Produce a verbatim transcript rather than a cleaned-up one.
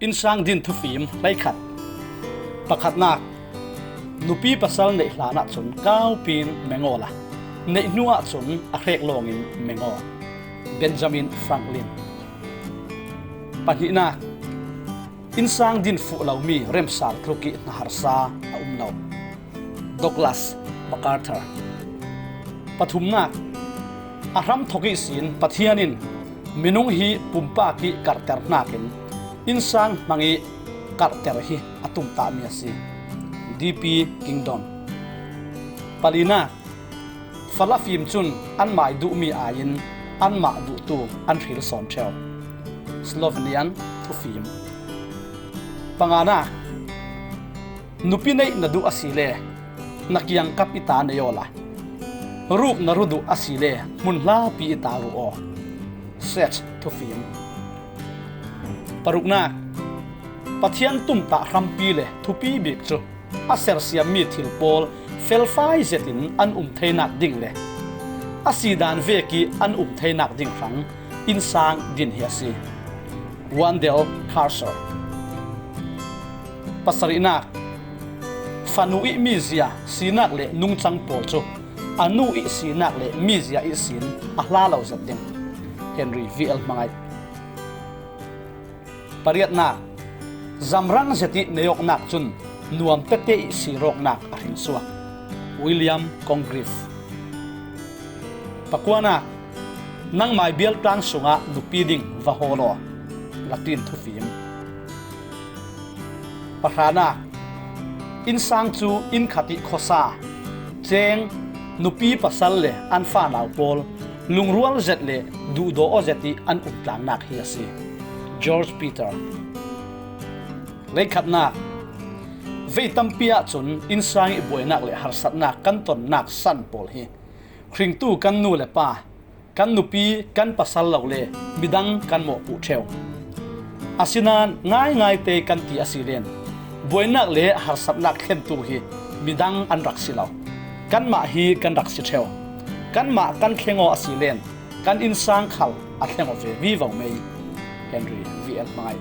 Innsang din thufim hleikhat. Pakhatnak, nupi pasal neih hlan ahcun kaupin meng awla, neih hnu ahcun a hrek lawngin meng aw. Benjamin Franklin. Pahnihnak, innsang din fuh lomi remsal tluk ih hna harsa a um lo. Douglas MacArthur. Pathumnak, a hramthok ihsin Pathian in minung hi pumpak ih karhter hnakin innsang hmangih karhter hi a tumtahmi a si. D P Kingdon. Palinak, falafim cun anmah ih duhmi aiin anmah duhtu an hril sawn ṭheu. Slovenian thufim. Panganak, nupi neih na duh asile na kiangkap ih ta nei awla, ruk na ru duh asile hmun hlapi ih ta ru aw. Set thufim. Paruknak, Pathian tumtah hrampi le thupi bik cu a sersiammi thil pawl felfai zetin an um theinak ding le a sidan vekih an um theinak ding hrang innsang din hi a si. Wendell Carter. Pasarihnak, fanu ih mizia sinak le nungcang pawl cu a nu ih sinak le mizia ihsin a hla lo zet ding. Henry V L Hmangaih. Pariatnak, zamrang zet ih neiawknak cun nuam tete ih sirawknak a hringsuak. William Congreve. Pakuanak, nangmai bialtlang sungah nupi ding va hawl aw. Latin thufim. Pahranak, innsang cu innkhat ih khuasa, ceng, nupi pasal le an fanau pawl lungrual zet le duhdaw aw zet ih an umtlangnak hi a si. George Peter. Hleikhatnak, vei tampi ahcun innsang ih buainak le harsatnak kan tonnak san pawl hi hringtu kan nu le pa, kan nupi, kan pasal lo le midang kan mawhpuh ṭheu. Asinain ngaingai te kan ti a si len buainak le harsatnak thlentu hi midang an rak si lo. Kanmah hi kan rak si ṭheu. Kanmah kan thleng aw a si len kan innsang khal a thleng aw ve vivo mei. Henry V L Hmangaih.